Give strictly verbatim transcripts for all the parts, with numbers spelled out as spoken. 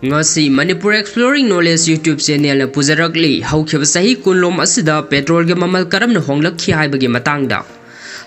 ꯉꯁꯤ Manipur Exploring Knowledge YouTube channelꯅ ꯄꯨꯖꯔꯛꯂꯤ ꯍꯧꯈꯤꯕ ꯆꯍꯤ ꯀꯨꯟꯂꯣꯝ ꯑꯁꯤꯗ petrolꯒꯤ ꯃꯃꯜ ꯀꯔꯝꯅ ꯍꯣꯡꯂꯛꯈꯤ ꯍꯥꯏꯕꯒꯤ ꯃꯇꯥꯡꯗ꯫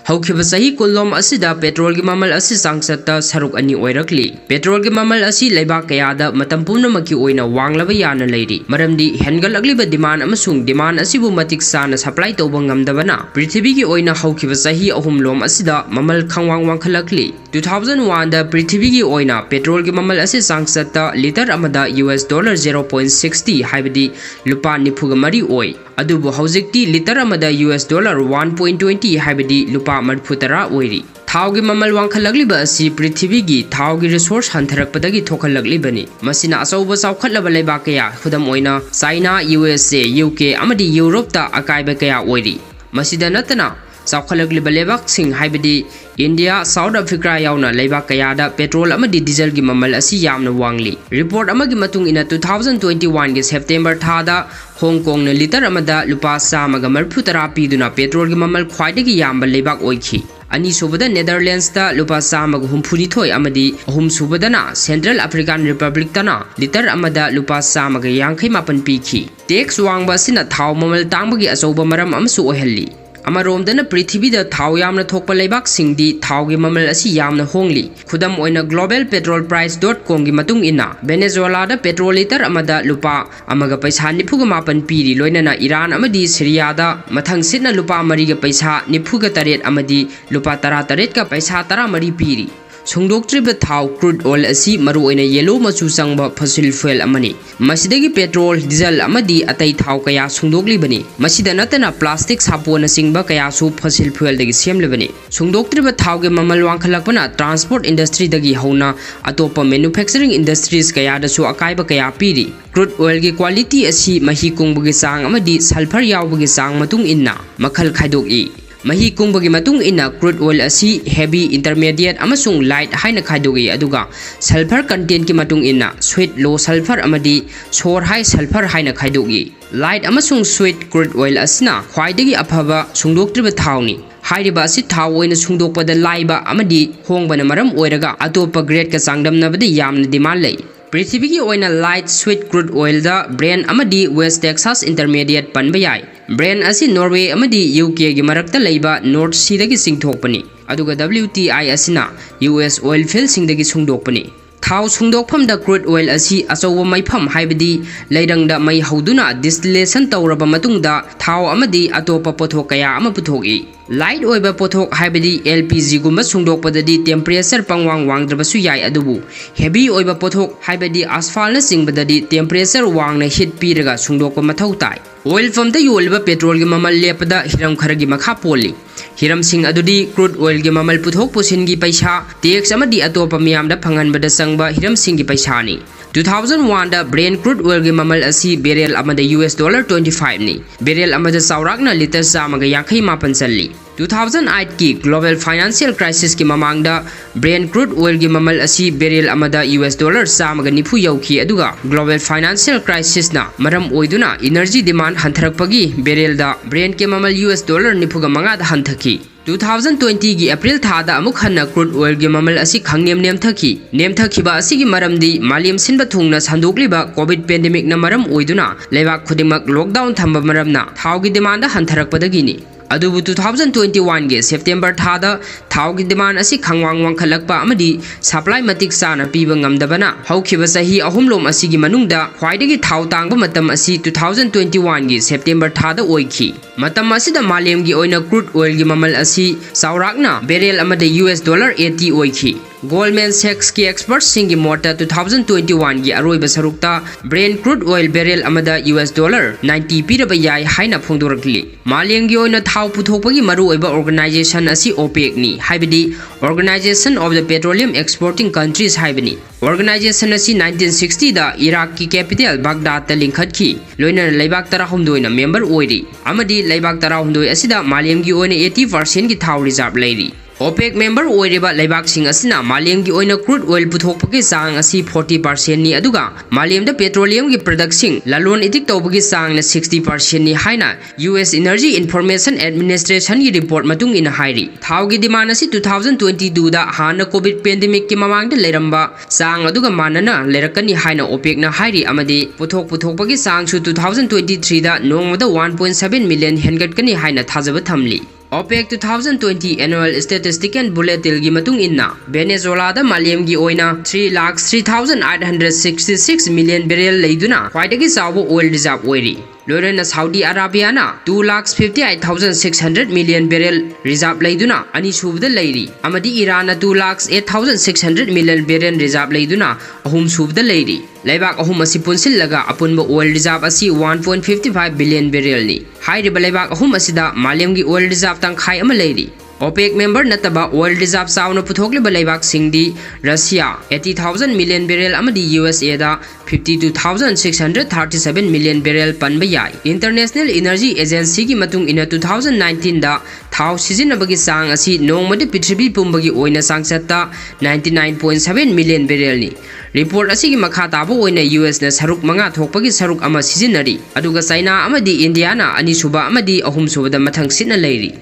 ꯍꯧꯈꯤꯕ ꯆꯍꯤ ꯀꯨꯟꯂꯣꯝ ꯑꯁꯤꯗ petrolꯒꯤ ꯃꯃꯜ ꯑꯁꯤ ꯆꯥꯡꯆꯠꯇ ꯁꯔꯨꯛ ꯑꯅꯤ ꯑꯣꯏꯔꯛꯂꯤ꯫ Petrolꯒꯤ ꯃꯃꯜ ꯑꯁꯤ ꯂꯩꯕꯥꯛ ꯀꯌꯥꯗ ꯃꯇꯝ ꯄꯨꯝꯅꯃꯛꯀꯤ ꯑꯣꯏꯅ ꯋꯥꯡꯂꯕ ꯌꯥꯅ ꯂꯩꯔꯤ, ꯃꯔꯝꯗꯤ ꯍꯦꯟꯒꯠꯂꯛꯂꯤꯕ demand ꯑꯃꯁꯨꯡ demand ꯑꯁꯤꯕꯨ ꯃꯇꯤꯛ ꯆꯥꯅ supply ꯇꯧꯕ ꯉꯝꯗꯕꯅ ꯄ꯭ꯔꯤꯊꯤꯕꯤꯒꯤ ꯑꯣꯏꯅ ꯍꯧꯈꯤꯕ ꯆꯍꯤ ꯑꯍꯨꯝꯂꯣꯝ ꯑꯁꯤꯗ ꯃꯃꯜ ꯈꯪꯋꯥꯡ ꯋꯥꯡꯈꯠꯂꯛꯂꯤ꯫ Two thousand oneꯗ ꯄ꯭ꯔꯤꯊꯤꯕꯤꯒꯤ ꯑꯣꯏꯅ petrolꯒꯤ ꯃꯃꯜ ꯑꯁꯤ ꯆꯥꯡꯆꯠꯇ litre ꯑꯃꯗ U S dollar zero point sixty, ꯍꯥꯏꯕꯗꯤ ꯂꯨꯄꯥ ꯅꯤꯐꯨꯒ ꯃꯔꯤ ꯑꯣꯏ꯫ ꯑꯗꯨꯕꯨ ꯍꯧꯖꯤꯛꯇꯤ litre ꯑꯃꯗ U S dollar one point twenty, ꯍꯥꯏꯕꯗꯤ ꯂꯨꯄꯥ ꯃꯔꯤꯐꯨ ꯇꯔꯥ ꯑꯣꯏꯔꯤ꯫ ꯊꯥꯎꯒꯤ ꯃꯃꯜ ꯋꯥꯡꯈꯠꯂꯛꯂꯤꯕ ꯑꯁꯤ ꯄ꯭ꯔꯤꯊꯤꯕꯤꯒꯤ ꯊꯥꯎꯒꯤ resource ꯍꯟꯊꯔꯛꯄꯗꯒꯤ ꯊꯣꯛꯍꯜꯂꯛꯂꯤꯕꯅꯤ꯫ ꯃꯁꯤꯅ ꯑꯆꯧꯕ ꯆꯥꯎꯈꯠꯂꯕ ꯂꯩꯕꯥꯛ ꯀꯌꯥ, ꯈꯨꯗꯝ ꯑꯣꯏꯅ China, U S A, U K ꯑꯃꯗꯤ Europeꯇ ꯑꯀꯥꯏꯕ ꯀꯌꯥ ꯑꯣꯏꯔꯤ꯫ ꯃꯁꯤꯗ ꯅꯠꯇꯅ, ꯆꯥꯎꯈꯠꯂꯛꯂꯤꯕ ꯂꯩꯕꯥꯛꯁꯤꯡ, ꯍꯥꯏꯕꯗꯤ India, South Africa ꯌꯥꯎꯅ ꯂꯩꯕꯥꯛ ꯀꯌꯥꯗ petrol ꯑꯃꯗꯤ dieselꯒꯤ ꯃꯃꯜ ꯑꯁꯤ ꯌꯥꯝꯅ ꯋꯥꯡꯂꯤ꯫ Report ꯑꯃꯒꯤ ꯃꯇꯨꯡ ꯏꯟꯅ, two thousand twenty oneꯒꯤ September ꯊꯥꯗ Hong Kongꯅ litre ꯑꯃꯗ ꯂꯨꯄꯥ ꯆꯥꯝꯃꯒ ꯃꯔꯤꯐꯨ ꯇꯔꯥ ꯄꯤꯗꯨꯅ petrolꯒꯤ ꯃꯃꯜ ꯈ꯭ꯋꯥꯏꯗꯒꯤ ꯌꯥꯝꯕ ꯂꯩꯕꯥꯛ ꯑꯣꯏꯈꯤ꯫ ꯑꯅꯤꯁꯨꯕꯗ Netherlandsꯇ ꯂꯨꯄꯥ ꯆꯥꯝꯃꯒ ꯍꯨꯝꯐꯨ ꯅꯤꯊꯣꯏ ꯑꯃꯗꯤ ꯑꯍꯨꯝꯁꯨꯕꯗꯅ Central African Republicꯇꯅ litre ꯑꯃꯗ ꯂꯨꯄꯥ ꯆꯥꯝꯃꯒ ꯌꯥꯡꯈꯩ ꯃꯥꯄꯟ ꯄꯤꯈꯤ꯫ Tax ꯋꯥꯡꯕ ꯑꯁꯤꯅ ꯊꯥꯎ ꯃꯃꯜ ꯇꯥꯡꯕꯒꯤ ꯑꯆꯧꯕ ꯃꯔꯝ ꯑꯃꯁꯨ ꯑꯣꯏꯍꯜꯂꯤ꯫ ꯑꯃꯔꯣꯝꯗꯅ ꯄ꯭ꯔꯤꯊꯤꯕꯤꯗ ꯊꯥꯎ ꯌꯥꯝꯅ ꯊꯣꯛꯄ ꯂꯩꯕꯥꯛꯁꯤꯡꯗꯤ ꯊꯥꯎꯒꯤ ꯃꯃꯜ ꯑꯁꯤ ꯌꯥꯝꯅ ꯍꯣꯡꯂꯤ꯫ ꯈꯨꯗꯝ ꯑꯣꯏꯅ, global petrol price dot comꯒꯤ ꯃꯇꯨꯡ ꯏꯟꯅ, Venezuelaꯗ petrol litre ꯑꯃꯗ ꯂꯨꯄꯥ ꯑꯃꯒ ꯄꯩꯁꯥ ꯅꯤꯐꯨꯒ ꯃꯥꯄꯟ ꯄꯤꯔꯤ, ꯂꯣꯏꯅꯅ Iran ꯑꯃꯗꯤ Syriaꯗ ꯃꯊꯪꯁꯤꯠꯅ ꯂꯨꯄꯥ ꯃꯔꯤꯒ ꯄꯩꯁꯥ ꯅꯤꯐꯨꯒ ꯇꯔꯦꯠ ꯑꯃꯗꯤ ꯂꯨꯄꯥ ꯇꯔꯥ ꯇꯔꯦꯠꯀ ꯄꯩꯁꯥ ꯇꯔꯥ ꯃꯔꯤ ꯄꯤꯔꯤ꯫ ꯁꯨꯡꯗꯣꯛꯇ꯭ꯔꯤꯕ ꯊꯥꯎ, crude oil, ꯑꯁꯤ ꯃꯔꯨꯑꯣꯏꯅ yellow ꯃꯆꯨ ꯆꯪꯕ fossil fuel ꯑꯃꯅꯤ꯫ ꯃꯁꯤꯗꯒꯤ petrol, diesel ꯑꯃꯗꯤ ꯑꯇꯩ ꯊꯥꯎ ꯀꯌꯥ ꯁꯨꯡꯗꯣꯛꯂꯤꯕꯅꯤ꯫ ꯃꯁꯤꯗ ꯅꯠꯇꯅ plastic, ꯁꯥꯄꯣꯟꯅꯆꯤꯡꯕ ꯀꯌꯥꯁꯨ fossil fuelꯗꯒꯤ ꯁꯦꯝꯂꯤꯕꯅꯤ꯫ ꯁꯨꯡꯗꯣꯛꯇ꯭ꯔꯤꯕ ꯊꯥꯎꯒꯤ ꯃꯃꯜ ꯋꯥꯡꯈꯠꯂꯛꯄꯅ transport industryꯗꯒꯤ ꯍꯧꯅ ꯑꯇꯣꯞꯄ manufacturing industries ꯀꯌꯥꯗꯁꯨ ꯑꯀꯥꯏꯕ ꯀꯌꯥ ꯄꯤꯔꯤ꯫ Crude oilꯒꯤ quality ꯑꯁꯤ ꯃꯍꯤ ꯀꯨꯡꯕꯒꯤ ꯆꯥꯡ ꯑꯃꯗꯤ sulfur ꯌꯥꯎꯕꯒꯤ ꯆꯥꯡ ꯃꯇꯨꯡ ꯏꯟꯅ ꯃꯈꯜ ꯈꯥꯏꯗꯣꯛꯏ꯫ ꯃꯍꯤ ꯀꯨꯡꯕꯒꯤ ꯃꯇꯨꯡ ꯏꯟꯅ crude oil ꯑꯁꯤ heavy, intermediate ꯑꯃꯁꯨꯡ light ꯍꯥꯏꯅ ꯈꯥꯏꯗꯣꯛꯏ, ꯑꯗꯨꯒ sulfur contentꯀꯤ ꯃꯇꯨꯡ ꯏꯟꯅ sweet, low sulfur ꯑꯃꯗꯤ sour, high sulfur ꯍꯥꯏꯅ ꯈꯥꯏꯗꯣꯛꯏ꯫ Light ꯑꯃꯁꯨꯡ sweet crude oil ꯑꯁꯤꯅ ꯈ꯭ꯋꯥꯏꯗꯒꯤ ꯑꯐꯕ ꯁꯨꯡꯗꯣꯛꯇ꯭ꯔꯤꯕ ꯊꯥꯎꯅꯤ꯫ ꯍꯥꯏꯔꯤꯕ ꯑꯁꯤ ꯊꯥꯎ ꯑꯣꯏꯅ ꯁꯨꯡꯗꯣꯛꯄꯗ ꯂꯥꯏꯕ ꯑꯃꯗꯤ ꯍꯣꯡꯕꯅ ꯃꯔꯝ ꯑꯣꯏꯔꯒ ꯑꯇꯣꯞꯄ gradeꯀ ꯆꯥꯡꯗꯝꯅꯕꯗ ꯌꯥꯝꯅ demand ꯂꯩ꯫ ꯄ꯭ꯔꯤꯊꯤꯕꯤꯒꯤ ꯑꯣꯏꯅ light sweet crude oilꯗ Brent ꯑꯃꯗꯤ West Texas Intermediate ꯄꯟꯕ ꯌꯥꯏ꯫ Brent ꯑꯁꯤ Norway ꯑꯃꯗꯤ U Kꯒꯤ ꯃꯔꯛꯇ ꯂꯩꯕ North Seaꯗꯒꯤ ꯆꯤꯡꯊꯣꯛꯄꯅꯤ, ꯑꯗꯨꯒ W T I ꯑꯁꯤꯅ U S oil fieldꯁꯤꯡꯗꯒꯤ ꯁꯨꯡꯗꯣꯛꯄꯅꯤ꯫ ꯊꯥꯎ ꯁꯨꯡꯗꯣꯛꯐꯝꯗ crude oil ꯑꯁꯤ ꯑꯆꯧꯕ ꯃꯩꯐꯝ, ꯍꯥꯏꯕꯗꯤ ꯂꯩꯔꯪꯗ ꯃꯩ ꯍꯧꯗꯨꯅ distillation ꯇꯧꯔꯕ ꯃꯇꯨꯡꯗ, ꯊꯥꯎ ꯑꯃꯗꯤ ꯑꯇꯣꯞꯄ ꯄꯣꯠꯊꯣꯛ ꯀꯌꯥ ꯑꯃ ꯄꯨꯊꯣꯛꯏ꯫ Light ꯑꯣꯏꯕ ꯄꯣꯠꯊꯣꯛ, ꯍꯥꯏꯕꯗꯤ L P Gꯒꯨꯝꯕ ꯁꯨꯡꯗꯣꯛꯄꯗꯗꯤ temperature ꯄꯪꯋꯥꯡ ꯋꯥꯡꯗ꯭ꯔꯕꯁꯨ ꯌꯥꯏ, ꯑꯗꯨꯕꯨ heavy ꯑꯣꯏꯕ ꯄꯣꯠꯊꯣꯛ, ꯍꯥꯏꯕꯗꯤ asphaltꯅ ꯆꯤꯡꯕꯗꯗꯤ temperature ꯋꯥꯡꯅ heat ꯄꯤꯔꯒ ꯁꯨꯡꯗꯣꯛꯄ ꯃꯊꯧ ꯇꯥꯏ꯫ Oil pumpꯇ ꯌꯣꯜꯂꯤꯕ petrolꯒꯤ ꯃꯃꯜ ꯂꯦꯞꯄꯗ ꯍꯤꯔꯝ ꯈꯔꯒꯤ ꯃꯈꯥ ꯄꯣꯜꯂꯤ꯫ ꯍꯤꯔꯝꯁꯤꯡ ꯑꯗꯨꯗꯤ crude oilꯒꯤ ꯃꯃꯜ ꯄꯨꯊꯣꯛ ꯄꯨꯁꯤꯟꯒꯤ ꯄꯩꯁꯥ, tax ꯑꯃꯗꯤ ꯑꯇꯣꯞꯄ ꯃꯤꯌꯥꯝꯗ ꯐꯪꯍꯟꯕꯗ ꯆꯪꯕ ꯍꯤꯔꯝꯁꯤꯡꯒꯤ ꯄꯩꯁꯥꯅꯤ꯫ Two thousand oneꯗ Brent crude oilꯒꯤ ꯃꯃꯜ ꯑꯁꯤ barrel ꯑꯃꯗ U S dollar twenty fiveꯅꯤ꯫ Barrel ꯑꯃꯗ ꯆꯥꯎꯔꯥꯛꯅ litre ꯆꯥꯝꯃꯒ ꯌꯥꯡꯈꯩ ꯃꯥꯄꯟ ꯆꯜꯂꯤ꯫ Two thousand eightꯀꯤ global financial crisisꯀꯤ ꯃꯃꯥꯡꯗ Brent crude oilꯒꯤ ꯃꯃꯜ ꯑꯁꯤ barrel ꯑꯃꯗ U S dollar ꯆꯥꯝꯃꯒ ꯅꯤꯐꯨ ꯌꯧꯈꯤ, ꯑꯗꯨꯒ global financial crisisꯅ ꯃꯔꯝ ꯑꯣꯏꯗꯨꯅ energy demand ꯍꯟꯊꯔꯛꯄꯒꯤ barrelꯗ Brentꯀꯤ ꯃꯃꯜ U S dollar ꯅꯤꯐꯨꯒ ꯃꯉꯥꯗ ꯍꯟꯊꯈꯤ꯫ Two thousand twentyꯒꯤ April ꯊꯥꯗ ꯑꯃꯨꯛ ꯍꯟꯅ crude oilꯒꯤ ꯃꯃꯜ ꯑꯁꯤ ꯈꯪꯅꯦꯝ ꯅꯦꯝꯊꯈꯤ꯫ ꯅꯦꯝꯊꯈꯤꯕ ꯑꯁꯤꯒꯤ ꯃꯔꯝꯗꯤ ꯃꯥꯂꯦꯝ ꯁꯤꯟꯕ ꯊꯨꯡꯅ ꯁꯟꯗꯣꯛꯂꯤꯕ COVID pandemicꯅ ꯃꯔꯝ ꯑꯣꯏꯗꯨꯅ ꯂꯩꯕꯥꯛ ꯈꯨꯗꯤꯡꯃꯛ lockdown ꯊꯝꯕ ꯃꯔꯝꯅ ꯊꯥꯎꯒꯤ demand ꯍꯟꯊꯔꯛꯄꯗꯒꯤꯅꯤ꯫ ꯑꯗꯨꯕꯨ two thousand twenty oneꯒꯤ September ꯊꯥꯗ ꯊꯥꯎꯒꯤ demand ꯑꯁꯤ ꯈꯪꯋꯥꯡ ꯋꯥꯡꯈꯠꯂꯛꯄ ꯑꯃꯗꯤ supply ꯃꯇꯤꯛ ꯆꯥꯅ ꯄꯤꯕ ꯉꯝꯗꯕꯅ ꯍꯧꯈꯤꯕ ꯆꯍꯤ ꯑꯍꯨꯝꯂꯣꯝ ꯑꯁꯤꯒꯤ ꯃꯅꯨꯡꯗ ꯈ꯭ꯋꯥꯏꯗꯒꯤ ꯊꯥꯎ ꯇꯥꯡꯕ ꯃꯇꯝ ꯑꯁꯤ two thousand twenty oneꯒꯤ September ꯊꯥꯗ ꯑꯣꯏꯈꯤ꯫ ꯃꯇꯝ ꯑꯁꯤꯗ ꯃꯥꯂꯦꯝꯒꯤ ꯑꯣꯏꯅ crude oilꯒꯤ ꯃꯃꯜ ꯑꯁꯤ ꯆꯥꯎꯔꯥꯛꯅ barrel ꯑꯃꯗ U S dollar eighty ꯑꯣꯏꯈꯤ꯫ Goldman Sachsꯀꯤ expertꯁꯤꯡꯒꯤ ꯃꯣꯠꯇ two thousand twenty oneꯒꯤ ꯑꯔꯣꯏꯕ ꯁꯔꯨꯛꯇ Brent crude oil barrel ꯑꯃꯗ U S dollar ninety ꯄꯤꯔꯕ ꯌꯥꯏ ꯍꯥꯏꯅ ꯐꯣꯡꯗꯣꯔꯛꯂꯤ꯫ ꯃꯥꯂꯦꯝꯒꯤ ꯑꯣꯏꯅ ꯊꯥꯎ ꯄꯨꯊꯣꯛꯄꯒꯤ ꯃꯔꯨꯑꯣꯏꯕ organizationꯑꯁꯤ OPECꯅꯤ, ꯍꯥꯏꯕꯗꯤ Organization of the Petroleum Exporting Countries ꯍꯥꯏꯕꯅꯤ꯫ Organization ꯑꯁꯤ nineteen sixtyꯗ Iraqꯀꯤ capital Baghdadꯇ ꯂꯤꯡꯈꯠꯈꯤ, ꯂꯣꯏꯅꯅ ꯂꯩꯕꯥꯛ ꯇꯔꯥꯍꯨꯝꯗꯣꯏꯅ member ꯑꯣꯏꯔꯤ, ꯑꯃꯗꯤ ꯂꯩꯕꯥꯛ ꯇꯔꯥꯍꯨꯝꯗꯣꯏ ꯑꯁꯤꯗ ꯃꯥꯂꯦꯝꯒꯤ ꯑꯣꯏꯅ eighty percentꯒꯤ ꯊꯥꯎ reserve ꯂꯩꯔꯤ꯫ OPEC member ꯑꯣꯏꯔꯤꯕ ꯂꯩꯕꯥꯛꯁꯤꯡ ꯑꯁꯤꯅ ꯃꯥꯂꯦꯝꯒꯤ ꯑꯣꯏꯅ crude oil ꯄꯨꯊꯣꯛꯄꯒꯤ ꯆꯥꯡ ꯑꯁꯤ forty percent ꯅꯤ, ꯑꯗꯨꯒ ꯃꯥꯂꯦꯝꯗ petroleum ꯒꯤ product ꯁꯤꯡ ꯂꯂꯣꯟ ꯏꯇꯤꯛ ꯇꯧꯕꯒꯤ ꯆꯥꯡꯅ sixty percent ꯅꯤ ꯍꯥꯏꯅ U S Energy Information Administration ꯒꯤ report ꯃꯇꯨꯡ ꯏꯟꯅ ꯍꯥꯏꯔꯤ꯫ ꯊꯥꯎꯒꯤ demand ꯑꯁꯤ two thousand twenty two ꯗ ꯍꯥꯟꯅ COVID pandemic ꯀꯤ ꯃꯃꯥꯡꯗ ꯂꯩꯔꯝꯕ ꯆꯥꯡ ꯑꯗꯨꯒ ꯃꯥꯟꯅꯅ ꯂꯩꯔꯛꯀꯅꯤ ꯍꯥꯏꯅ OPEC ꯅ ꯍꯥꯏꯔꯤ, ꯑꯃꯗꯤ ꯄꯣꯠꯊꯣꯛ ꯄꯨꯊꯣꯛꯄꯒꯤ ꯆꯥꯡꯁꯨ two thousand twenty three ꯗ ꯅꯣꯡꯃꯗ one point seven million ꯍꯦꯟꯒꯠꯀꯅꯤ ꯍꯥꯏꯅ ꯊꯥꯖꯕ ꯊꯝꯂꯤ꯫ OPEC two thousand twenty annual statistical bulletin ꯒꯤ ꯃꯇꯨꯡ ꯏꯟꯅ, ꯚꯦꯅꯦꯖꯨꯋꯦꯂꯥꯗ ꯃꯥꯂꯦꯝꯒꯤ ꯑꯣꯏꯅ three lakh three thousand eight hundred sixty six million barrel ꯂꯩꯗꯨꯅ ꯈ꯭ꯋꯥꯏꯗꯒꯤ ꯆꯥꯎꯕ oil reserve ꯑꯣꯏꯔꯤ꯫ ꯂꯣꯏꯅꯅ Saudi ꯑꯔꯥꯕꯤꯌꯥꯅ two lakh fifty eight thousand six hundred million barrel reserve ꯂꯩꯗꯨꯅ ꯑꯅꯤꯁꯨꯕꯗ ꯂꯩꯔꯤ, ꯑꯃꯗꯤ ꯏꯔꯥꯟꯅ two lakh eight thousand six hundred million barrel reserve ꯂꯩꯗꯨꯅ ꯑꯍꯨꯝꯁꯨꯕꯗ ꯂꯩꯔꯤ꯫ ꯂꯩꯕꯥꯛ ꯑꯍꯨꯝ ꯑꯁꯤ ꯄꯨꯟꯁꯤꯜꯂꯒ ꯑꯄꯨꯟꯕ oil reserve ꯑꯁꯤ one point fifty five billion barrel ꯅꯤ꯫ ꯍꯥꯏꯔꯤꯕ ꯂꯩꯕꯥꯛ ꯑꯍꯨꯝ ꯑꯁꯤꯗ ꯃꯥꯂꯦꯝꯒꯤ oil reserve ꯇꯪꯈꯥꯏ ꯑꯃ ꯂꯩꯔꯤ꯫ OPEC member ꯅꯠꯇꯕ oil reserve ꯆꯥꯎꯅ ꯄꯨꯊꯣꯛꯂꯤꯕ ꯂꯩꯕꯥꯛꯁꯤꯡꯗꯤ Russia eighty thousand million barrel ꯑꯃꯗꯤ U S A ꯗ fifty two thousand six hundred thirty seven million barrel ꯄꯟꯕ ꯌꯥꯏ꯫ International Energy Agency ꯒꯤ ꯃꯇꯨꯡ ꯏꯟꯅ, two thousand nineteen ꯗ ꯊꯥꯎ ꯁꯤꯖꯤꯟꯅꯕꯒꯤ ꯆꯥꯡ ꯑꯁꯤ ꯅꯣꯡꯃꯗ ꯄ꯭ꯔꯤꯊꯤꯕꯤ ꯄꯨꯝꯕꯒꯤ ꯑꯣꯏꯅ ꯆꯥꯡꯆꯠꯇ ninety nine point seven million barrel ꯅꯤ꯫ Report ꯑꯁꯤꯒꯤ ꯃꯈꯥ ꯇꯥꯕ ꯑꯣꯏꯅ U S ꯅ ꯁꯔꯨꯛ ꯃꯉꯥ ꯊꯣꯛꯄꯒꯤ ꯁꯔꯨꯛ ꯑꯃ ꯁꯤꯖꯤꯟꯅꯔꯤ, ꯑꯗꯨꯒ ꯆꯥꯏꯅꯥ ꯑꯃꯗꯤ ꯏꯟꯗꯤꯌꯥꯅ ꯑꯅꯤꯁꯨꯕ ꯑꯃꯗꯤ ꯑꯍꯨꯝꯁꯨꯕꯗ ꯃꯊꯪ ꯁꯤꯠꯅ ꯂꯩꯔꯤ꯫